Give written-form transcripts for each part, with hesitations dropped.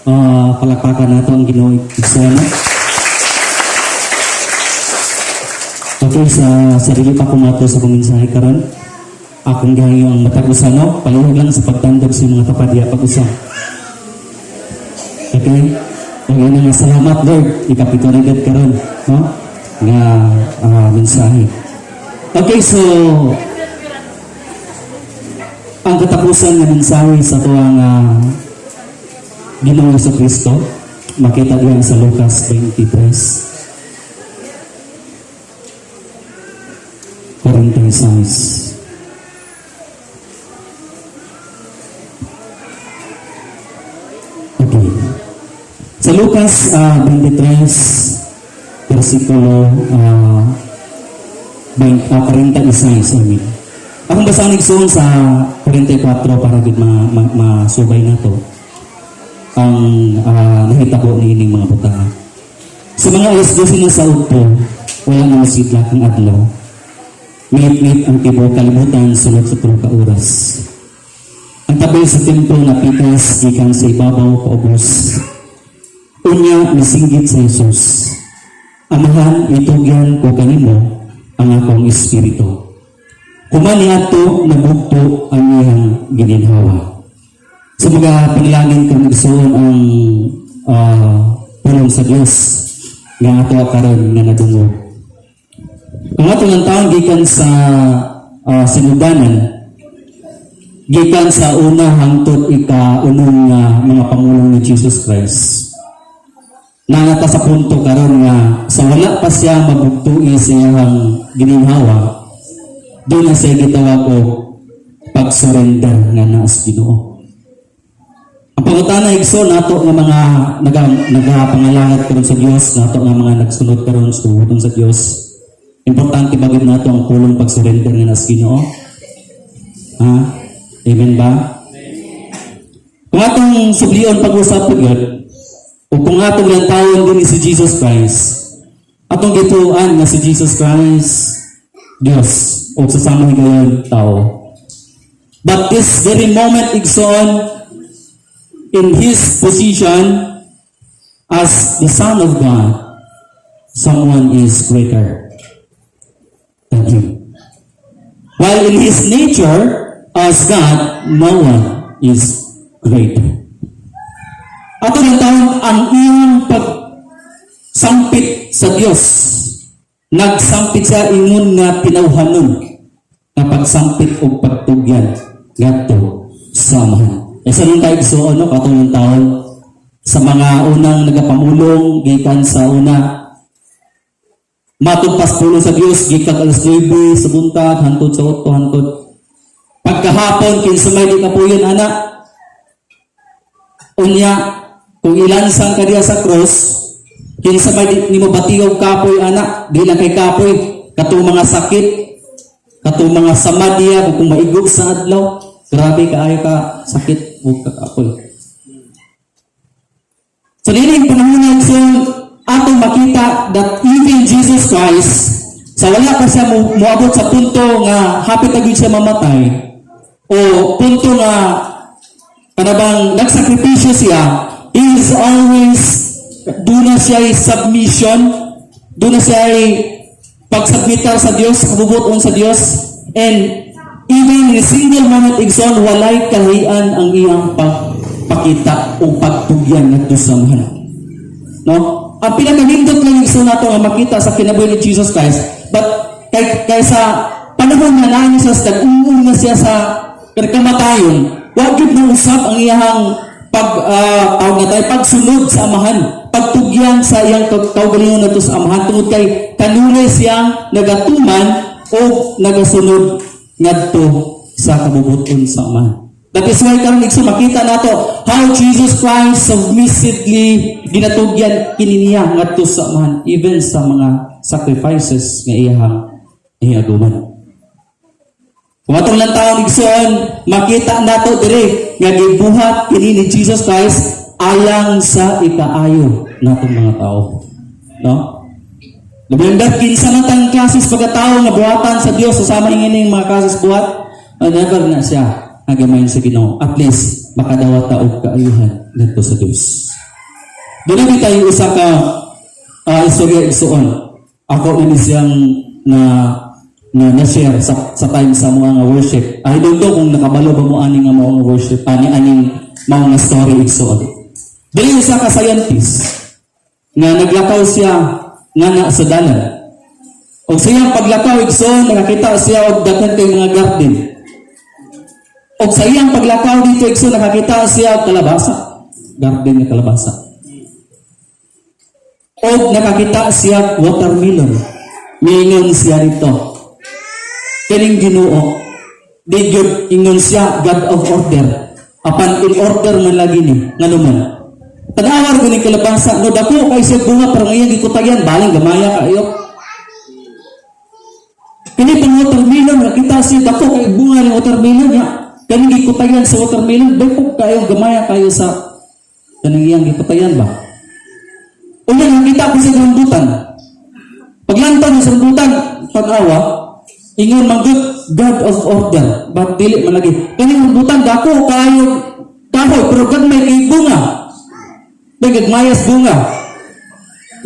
Palakpakan nato ang Ginoo, igsoon. Okay, sa sarili pa ko mato sa akong mensahe karon. Akong gihangyo ang matag usa, no, palihog lang sa pagtandog sa mga kapadya pag-usa. Okay? Ang ina nga salamat, Lord, ikapito na gid karon, no? Nga mensahe. Okay, so ang katapusan nga mensahe sa tuwang Ginoong Kristo makita diyan sa Lucas 23:46. Okay. Sa Lucas 23, versikulo 20, 46, I mean. Akong basahan, igsoon, sa 44 para gid masubay na to ang nahitabo ni ining mga butang. Sa mga alas 12 na sa udto, wala na masidlak ang adlaw. Ngit-ngit ang tibuok kalibutan sulod sa 3 ka oras. Ang tabi sa templo na pikas gikan sa ibabaw paubos. Unya misinggit sa Jesus, "Amahan, itugyan ko kanimo ang akong espiritu." Human niadto, nabugto ang iyang gininhawa. Sa mga panalangin kong igsoon, ang pulong sa Dios nga ato karon nga nadungog. Ang atong ang taon gikan sa sinugdanan, gikan sa una hangtod ika-unong nga mga pamulong ni Jesus Christ. Nangata sa punto karon nga sa wala pa siya mabugtui sa iyang gininhawa, doon na siya gitawag og pag-surrender nga naa sa Ginoo. Ang pangutana, igsoon, nato nga mga nagapangalagad karon sa Dios, nato nga mga nagsunod karon sa kabubut-on sa Dios. Importante ba gid nato ang pulong pag-surrender nga naa sa Ginoo? Ha? Amen ba? Kung atong sublion pag-usap po yun, o kung atong lantawon din si Jesus Christ, atong gituan nga si Jesus Christ, Dios, o sa samang higayon, tao. But this very moment, igsoon, in His position as the Son of God, someone is greater than Him. While in His nature as God, no one is greater. Ato ng taon ang iyong pagsampit sa Dios. Nagsampit siya ingon nga tinawhanon nga pagsampit o pagtugyan ngadto sa Amahan. E sa nung tayo so ano katong taon sa mga unang nagapamulong gikan sa una matugpas pulong sa Dios gikan alas 9 sa buntag hantod sa 8, hantod pagkahapon, kinsa may di kapuyon ana. Unya kung ilansang ka diya sa cross, kinsa may di nimo batiyog kapoy ana? Di lang kay kapoy, katong mga sakit, katong mga samad diya kung maigog sa adlaw, grabe kaayo ka sakit ug kakapoy. Sa dining panahon, so atong makita that even Jesus Christ, sa wala pa siya moabot sa punto nga hapit na gyud siya mamatay o punto nga kanabang nagsakripisyo siya, he is always duna siya submission, duna siya pagsubmitar sa Dios, kabubuton sa Dios, and even in a single moment, igsoon, walay kalahian ang iyang pagpakita o pagtugyan ngadto sa Amahan, no? Ang pinakanindot lang, igsoon, nato nga makita sa kinabuhi ni Jesus Christ, but kay sa panahon nga naa niya sa nag-ung na siya sa kamatayon, wa gyud mo usab ang iyang pag tawag na tayo, pagsunod sa Amahan, pagtugyan sa iyang kaugalingon ngadto sa Amahan, tungod kay kanunay siyang nagatuman o nagasunod ngadto sa kabubuton sa Amahan. That is why karon, igsoon, makita nato how Jesus Christ submissively ginatugyan kini niya ngadto sa Amahan, even sa mga sacrifices nga iyang ihaguman. Kung atong lang taon, igsoon, makita nato diri nga gibuhat kini ni Jesus Christ alang sa ikaayo natong mga tao. No? Remember, kinsa man tang klases pagkatao nga buhatan sa Dios sa sama ining mga klases buhat, never na siya nagamayin sa Ginoo. At least makadawat ta og kaayuhan ngadto sa Dios. Doon tayo usa ka istorya, igsuon. Ako ni siyang na na na-share sa time sa mga nga worship. I don't know kung nakabalo ba mo ani nga mao nga worship, ani aning mao nga story, igsuon. Dili usa ka scientist nga naglakaw siya nga na sa dalan. Og sa iyang paglakaw, igsoon, nakakita siya og daghan kay mga garden. Og sa iyang paglakaw dito, igsoon, nakakita siya og kalabasa. Garden nga kalabasa. Og nakakita siya watermelon. Miingon siya dito. Kining Ginoo, di gyud ingon siya God of order. Apan in order man lagi ni, ngano man. Tan-awar ko ni kalabasa, no, dako kay siya bunga pero ngayon gikutayan, baling gamaya kayo. Kini pang watermelon, nakita siya dako kay bunga ni watermelon niya. Kani gikutayan sa watermelon, dako kayo, gamaya kayo sa kaning iyang gikutayan ba. Una nakita ko sa rambutan. Paglantaw sa rambutan, pag-awa, ingon man gud God of order, but dili man lagi. Kaning rambutan dako kayo kahoy pero gagmay kay bunga. May gagmayas bunga.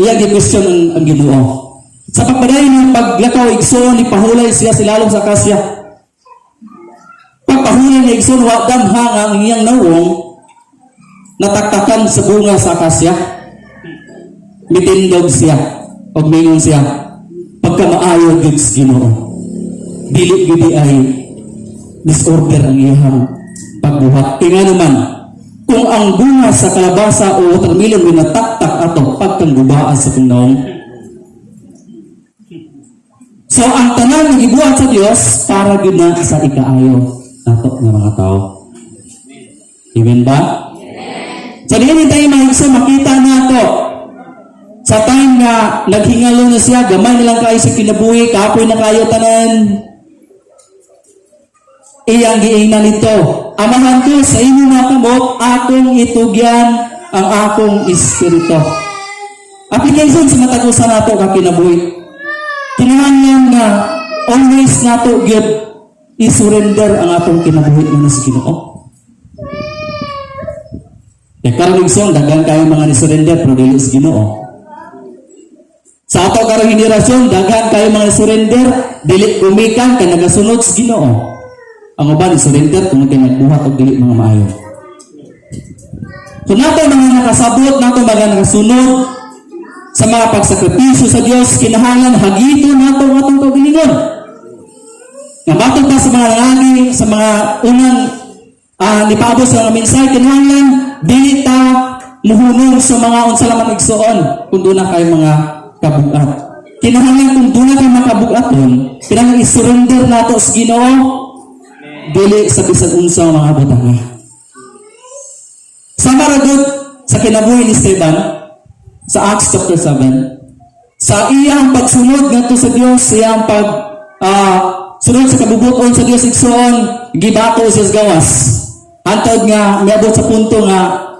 Iya gi-question ang Ginoo. Sa pagpadayon ng paglakaw, igsoon, ni pahulay siya sa ilalom sa akasya. Pagpahulay niya, igsoon, wa damha nga ang iyang nawong nataktakan sa bunga sa akasya. Mitindog siya og mingon siya, pagkamaayo gyud sa Ginoo. Dili gyud ay disorder ang iyang pagbuhat. Kaya nga naman, kung ang bunga sa kalabasa o watermelon may nataktak ato pagkang gubaan sa kong naong. So ang tanan nga gibuhat sa Dios para gyud na sa ikaayo nato nga mga tao. Amen ba? Sa diin tayo mga makita nato sa time nga naghingalo na siya, gamay na lang kayo sa kinabuhi, kapoy na kayo tanan. Iyang giingnan nito, "Amahan ko, sa imong mga kamot, akong itugyan ang akong espiritu." Application sa matag usa nato ka kinabuhi. Kinahanglan nga always nato gyud i-surrender ang atong kinabuhi nga sa Ginoo. Kaya karon, igsoon, daghan kayo mga ni-surrender pero dili sa Ginoo. Sa ato karong henerasyon, daghan kayo mga surrender, dili gumikan kay nagasunod sa Ginoo. Ang uban ni surrender kung kay nagbuhat og dili mga maayo. So nato mga nakasabot, nato mga nakasunod sa mga pagsakripisyo sa Dios, kinahanglan hagiton nato ang atong kaugalingon. Nga matod pa sa mga nangagi, sa mga unang nipaabot sa mga mensahe, kinahanglan dili ta muhunong sa mga unsa lamang, igsoon, kung doon na kayo mga kabugat. Kinahanglan kung doon na kayo mga kabugaton, kinahanglan i-surrender nato sa Ginoo, dili sa bisan unsa mga butanga. Sama ra gud sa kinabuhi ni Esteban sa Acts chapter 7, sa iyang pagsunod ngadto sa Dios, sa iyang pag sunod sa kabubuton sa Dios, igsoon, gibato siya sa gawas. Hantod nga miabot sa punto nga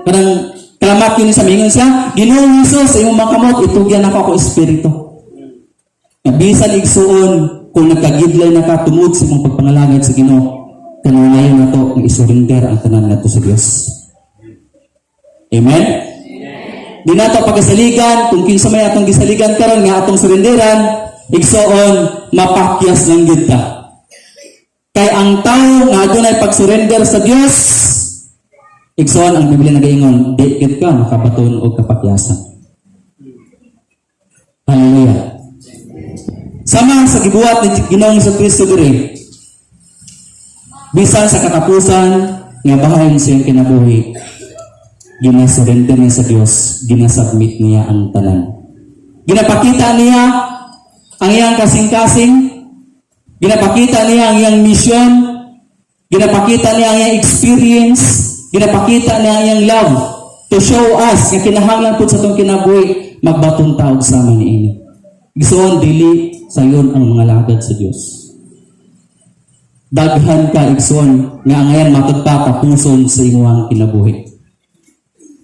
kanang kalamat yun sa mingon siya, "Ginoong Hesus, sa imong mga kamot itugyan ako ako espiritu." Nga bisan, igsuon, kung nagkagidlay na ka tungod sa imong pagpangalagad sa Ginoo, kanungayon nato nga isurrender ang tanan nato sa Dios. Amen? Di nato pagkasaligan, kung kinsa may atong gisaligan karon nga atong surrenderan, igsoon, mapakyas lang gyud ta. Kay ang tao nga adunay pagsurrender sa Dios, igsoon, ang Biblia nagaingon, di gyud ka makabaton og kapakyasan. Hallelujah. Sama sa gibuhat ni Ginoong Kristo diri, bisan sa katapusan nga bahin sa iyang kinabuhi, ginasurrender niya sa Dios, ginasubmit niya ang tanan. Ginapakita niya ang iyang kasing-kasing, ginapakita niya ang iyang mission, ginapakita niya ang iyang experience, ginapakita niya ang iyang love to show us nga kinahanglan pud sa atong kinabuhi magbaton ta og sama niini. Igsoon, dili sayon ang mga lagad sa Dios. Daghan ka, igsoon, nga angayan matud pa tapuson sa imong kinabuhi.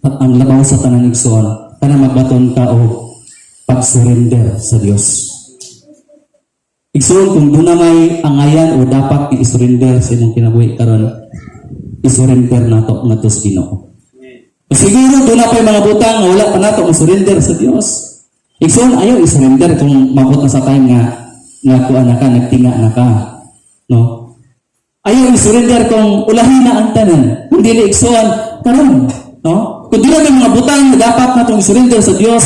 At ang labaw sa tanan, igsoon, kanang magbaton ka og pag-surrender sa Dios. Igsoon, kung doon na may angayan o dapat i-surrender sa imong kinabuhi karon, i-surrender nato ngadto sa Ginoo. Siguro duna pa yung mga butang nga wala pa nato mo-surrender sa Dios. Igsoon, ayaw i-surrender kung mabot na sa time nga nga kuan na ka, nagtinga na ka. No? Ayaw i-surrender kung ulahin na ang tanan. Kung dili, igsoon, karon, no? Kung dili may mga butang na dapat natong i-surrender sa Dios,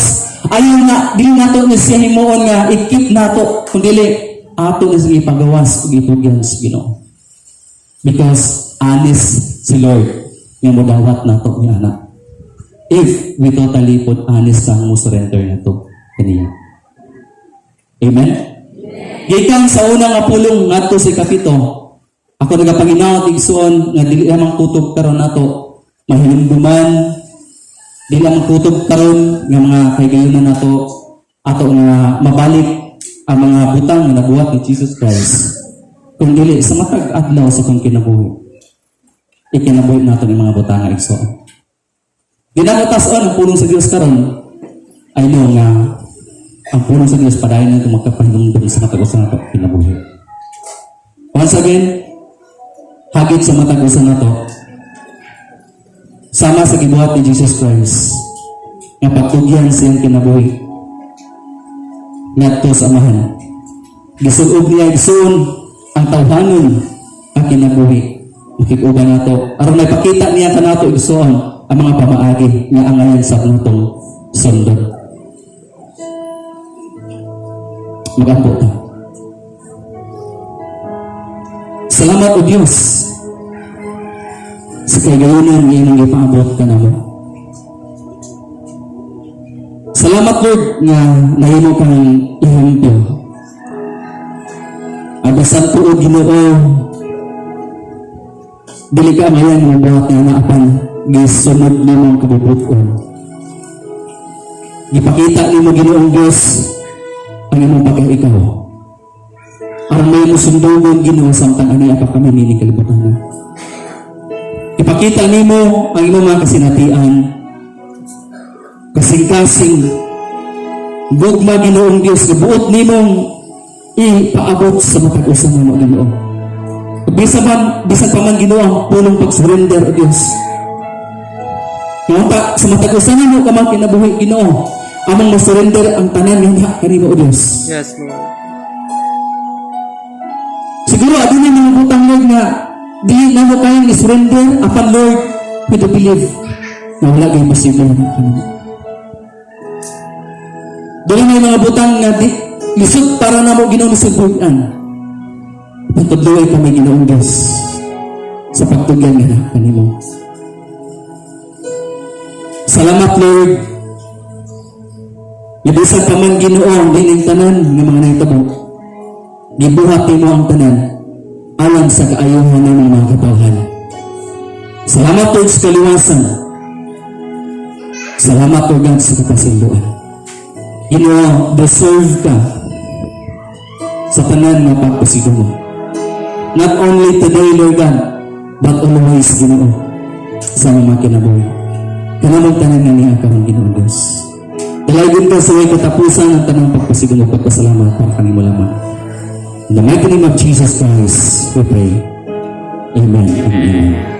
ayaw na dili nato ni siya himuon nga i-keep nato, kung dili ato na siya ipagawas ug itugyan sa Ginoo. Because honest si Lord nga modawat nato ni anak. If we totally put honest kang mo surrender nato kaniya. Amen? Gikan sa unang nga pulong ngadto sa ikapito, ako nagapanghinaot, igsoon, nga dili lamang kutob karon nato mahinumduman, dili lamang kutob karon nga mga kahigayunan nato ato nga mabalik ang mga butang nga nabuhat ni Jesus Christ. Kung dili sa matag adlaw sa akong kinabuhi, ikinabuhi nato ng mga butang nga, igsoon. Ginakatas-on ang pulong sa Dios karon. I know nga ang pulong sa Dios padayon na magkapahinumdum sa matag usa nato kinabuhi. Once again, hagit sa matag usa nato, sama sa gibuhat ni Jesus Christ nga pagtugyan sa iyang kinabuhi ngadto sa Amahan. Gisuob niya, igsoon, ang tawhanon ang kinabuhi. Makig-uban nato. Aron may pakita niya kanato, igsoon, ang mga pamaagi nga angayan sa natong sundon. Magampo ta. Salamat, O Diyos, sa kahigayunan nga imong gipaabot kanamo. Salamat, Lord, nga nahimo kang ehemplo. Ang bisan tuod, Ginoo, dili ka mayan nga buhat nga apan gisunod nimo ang kabubut-on. Gipakita nimo, Ginoong Dios, ang imong pagka-ikaw. Aron may mo sundugon, Ginoo, samtang ani pa kami nining kalibutan. Ipakita nimo ang imong mga kasinatian, kasing-kasing, gugma, Ginoong Dios, nga buot nimong ipaabot sa matag usa namo, Ginoo. Bisan pa man, Ginoo, ang pulong pag-surrender, O Dios. Nga sa matag usa namo ka mga kinabuhi, Ginoo, among ma-surrender ang tanan nga kanimo, O Dios. Yes, Lord. Siguro adunay mga butang, Lord, nga di namo kayang i-surrender, apan, Lord, we do believe na wala kay imposible na kanimo. Dili may mga butang nga di lisod para namo, Ginoo, masubugan. Pagtudloy kami, Ginoong Diyos, sa pagtugyan nga kanimo. Salamat, Lord. Bisan pa man, Ginoo, ang dining tanan nga mga nahitabo, gibuhat nimo ang tanan alang sa kaayuhan ng mga katawhan. Salamat, Lord, sa kaliwasan. Salamat, Lord God, sa kapasinloan. Ginoo, deserve ka sa tanan nga pagpasidungog. Not only today, Lord God, but always, Ginoo, sa mga kinabuhi. Kanamong tanan nga niya karon, Ginoo Diyos. Dalaygon ka sa way katapusan ng tanang pagpasidungog, pagpasalamat para kanimo lamang. In the mighty name of Jesus Christ, we pray. Amen and amen.